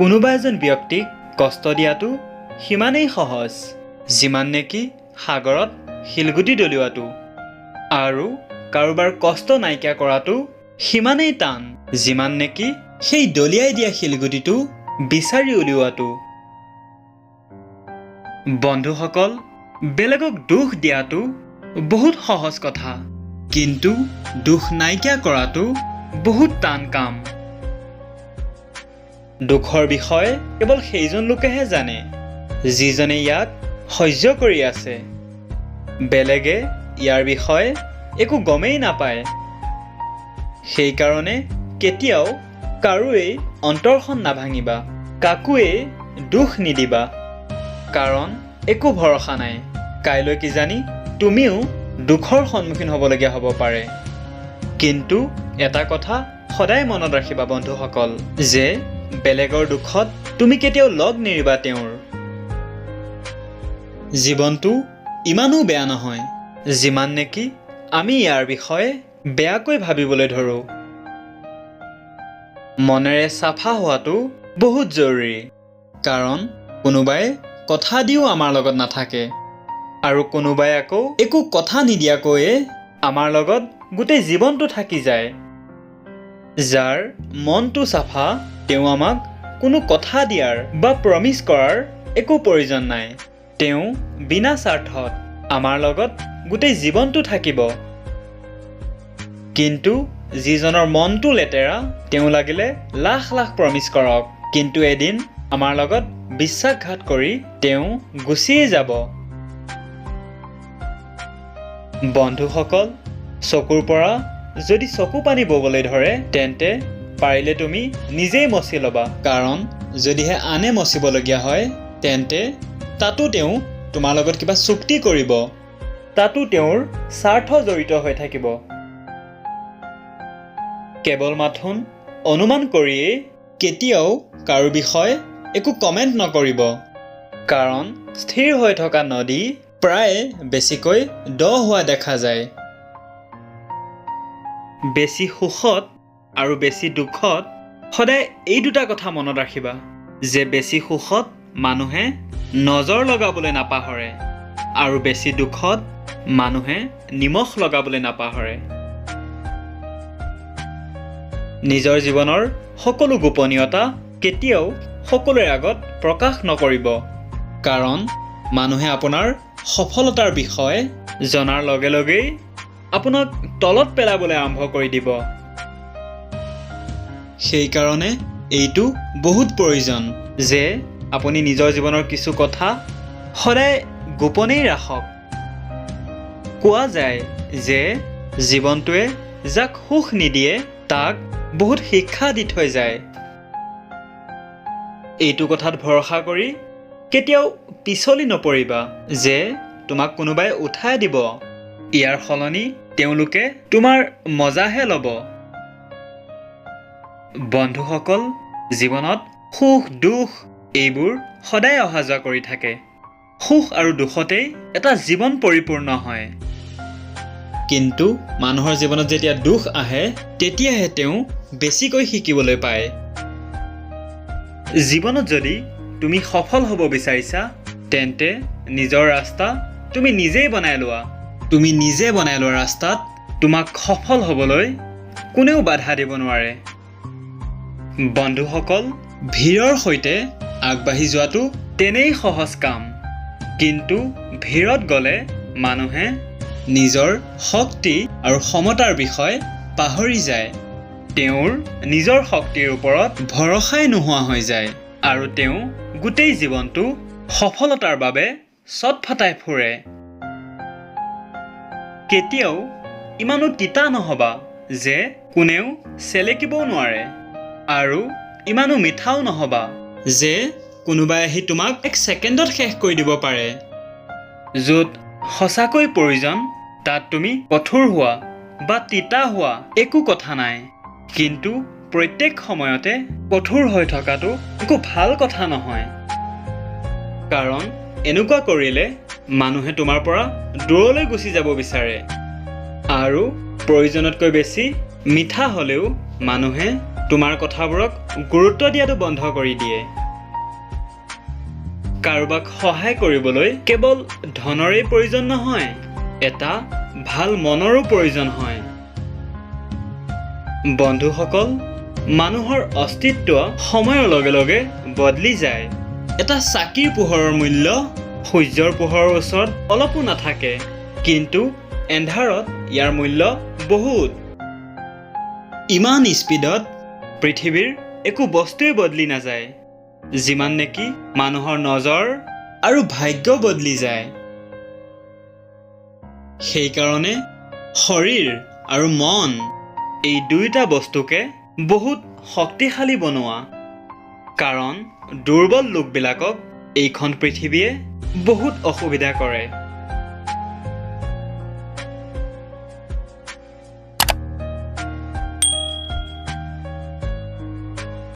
কোনোবা এজন ব্যক্তিক কষ্ট দিয়াটো সিমানেই সহজ যিমান নেকি সাগৰত শিলগুটি দলিওৱাটো, আৰু কাৰোবাৰ কষ্ট নাইকিয়া কৰাটো সিমানেই টান যিমান নেকি সেই দলিয়াই দিয়া শিলগুটিটো বিচাৰি উলিওৱাটো। বন্ধুসকল, বেলেগক দুখ দিয়াটো বহুত সহজ কথা, কিন্তু দুখ নাইকিয়া কৰাটো বহুত টান কাম। দুখৰ বিষয়ে কেৱল সেইজন লোকেহে জানে যিজনে ইয়াক সহ্য কৰি আছে। বেলেগে ইয়াৰ বিষয়ে একো গমেই নাপায়। সেইকাৰণে কেতিয়াও কাৰোৱেই অন্তৰখন নাভাঙিবা, কাকোৱেই দুখ নিদিবা, কাৰণ একো ভৰসা নাই, কাইলৈ কিজানি তুমিও দুখৰ সন্মুখীন হ'বলগীয়া হ'ব পাৰে। কিন্তু এটা কথা সদায় মনত ৰাখিবা বন্ধুসকল, যে বেলেগৰ দুখত তুমি কেতিয়াও লগ নেৰিবা তেওঁৰ। জীৱনটো ইমানো বেয়া নহয় যিমান নেকি আমি ইয়াৰ বিষয়ে বেয়াকৈ ভাবিবলৈ ধৰোঁ। মনেৰে চাফা হোৱাটো বহুত জৰুৰী, কাৰণ কোনোবাই কথা দিও আমাৰ লগত নাথাকে আৰু কোনোবাই আকৌ একো কথা নিদিয়াকৈয়ে আমাৰ লগত গোটেই জীৱনটো থাকি যায়। যাৰ মনটো চাফা তেওঁ আমাক কোনো কথা দিয়াৰ বা প্ৰমিছ কৰাৰ একো প্ৰয়োজন নাই। তেওঁ বিনা স্বাৰ্থত আমাৰ লগত গোটেই জীৱনটো থাকিব। কিন্তু যিজনৰ মনটো লেতেৰা তেওঁ লাগিলে লাখ লাখ প্ৰমিছ কৰক, কিন্তু এদিন আমাৰ লগত বিশ্বাসঘাত কৰি তেওঁ গুচিয়ে যাব। বন্ধুসকল, চকুৰ পৰা যদি চকু পানী ববলৈ ধৰে তেন্তে পাৰিলে তুমি নিজেই মচি ল'বা, কাৰণ যদিহে আনে মচিবলগীয়া হয় তেন্তে তাতো তেওঁ তোমাৰ লগত কিবা চুক্তি কৰিব, তাতো তেওঁৰ স্বাৰ্থ জড়িত হৈ থাকিব। কেৱল মাথোন অনুমান কৰিয়েই কেতিয়াও কাৰো বিষয়ে একো কমেণ্ট নকৰিব, কাৰণ স্থিৰ হৈ থকা নদী প্ৰায়ে বেছিকৈ দ হোৱা দেখা যায়। বেছি সুখত আৰু বেছি দুখত সদায় এই দুটা কথা মনত ৰাখিবা, যে বেছি সুখত মানুহে নজৰ লগাবলৈ নাপাহৰে আৰু বেছি দুখত মানুহে নিমখ লগাবলৈ নাপাহৰে। নিজৰ জীৱনৰ সকলো গোপনীয়তা কেতিয়াও সকলোৰে আগত প্ৰকাশ নকৰিব, কাৰণ মানুহে আপোনাৰ সফলতাৰ বিষয়ে জনাৰ লগে লগেই আপোনাক তলত পেলাবলৈ আৰম্ভ কৰি দিব। সেইকাৰণে এইটো বহুত প্ৰয়োজন যে আপুনি নিজৰ জীৱনৰ কিছু কথা সদায় গোপনেই ৰাখক। কোৱা যায় যে জীৱনটোৱে যাক সুখ নিদিয়ে তাক বহুত শিক্ষা দি থৈ যায়। এইটো কথাত ভৰসা কৰি কেতিয়াও পিছলি নপৰিবা যে তোমাক কোনোবাই উঠাই দিব, ইয়াৰ সলনি তেওঁলোকে তোমাৰ মজাহে ল'ব। বন্ধুসকল, জীৱনত সুখ দুখ এইবোৰ সদায় অহা যোৱা কৰি থাকে। সুখ আৰু দুখতেই এটা জীৱন পৰিপূৰ্ণ হয়। কিন্তু মানুহৰ জীৱনত যেতিয়া দুখ আহে তেতিয়াহে তেওঁ বেছিকৈ শিকিবলৈ পায়। জীৱনত যদি তুমি সফল হ'ব বিচাৰিছা তেন্তে নিজৰ ৰাস্তা তুমি নিজেই বনাই লোৱা। তুমি নিজে বনাই লোৱা ৰাস্তাত তোমাক সফল হ'বলৈ কোনেও বাধা দিব নোৱাৰে। বন্ধুসকল, ভিৰৰ সৈতে আগবাঢ়ি যোৱাটো তেনেই সহজ কাম, কিন্তু ভিৰত গ'লে মানুহে নিজৰ শক্তি আৰু ক্ষমতাৰ বিষয়ে পাহৰি যায়। তেওঁৰ নিজৰ শক্তিৰ ওপৰত ভৰসাই নোহোৱা হৈ যায় আৰু তেওঁ গোটেই জীৱনটো সফলতাৰ বাবে ছটফটাই ফুৰে। কেতিয়াও ইমানো তিতা নহ'বা যে কোনেও চেলেকিবও নোৱাৰে, আৰু ইমানো মিঠাও নহ'বা যে কোনোবাই আহি তোমাক এক ছেকেণ্ডত শেষ কৰি দিব পাৰে। য'ত সঁচাকৈ প্ৰয়োজন তাত তুমি কঠোৰ হোৱা বা তিতা হোৱা একো কথা নাই, কিন্তু প্ৰত্যেক সময়তে কঠোৰ হৈ থকাটো একো ভাল কথা নহয়, কাৰণ এনেকুৱা কৰিলে মানুহে তোমাৰ পৰা দূৰলৈ গুচি যাব বিচাৰে। আৰু প্ৰয়োজনতকৈ বেছি মিঠা হ'লেও মানুহে তোমাৰ কথাবোৰক গুৰুত্ব দিয়াটো বন্ধ কৰি দিয়ে। কাৰোবাক সহায় কৰিবলৈ কেৱল ধনৰেই প্ৰয়োজন নহয়, এটা ভাল মনৰো প্ৰয়োজন হয়। বন্ধুসকল, মানুহৰ অস্তিত্ব সময়ৰ লগে লগে বদলি যায়। এটা চাকিৰ পোহৰৰ মূল্য সূৰ্যৰ পোহৰৰ ওচৰত অলপো নাথাকে, কিন্তু এন্ধাৰত ইয়াৰ মূল্য বহুত। ইমান স্পীডত পৃথিৱীৰ একো বস্তুৱেই বদলি নাযায়, যিমান নেকি মানুহৰ নজৰ আৰু ভাগ্য বদলি যায়। সেইকাৰণে শৰীৰ আৰু মন এই দুয়োটা বস্তুকে বহুত শক্তিশালী বনোৱা, কাৰণ দুৰ্বল লোকবিলাকক এইখন পৃথিৱীয়ে বহুত অসুবিধা কৰে।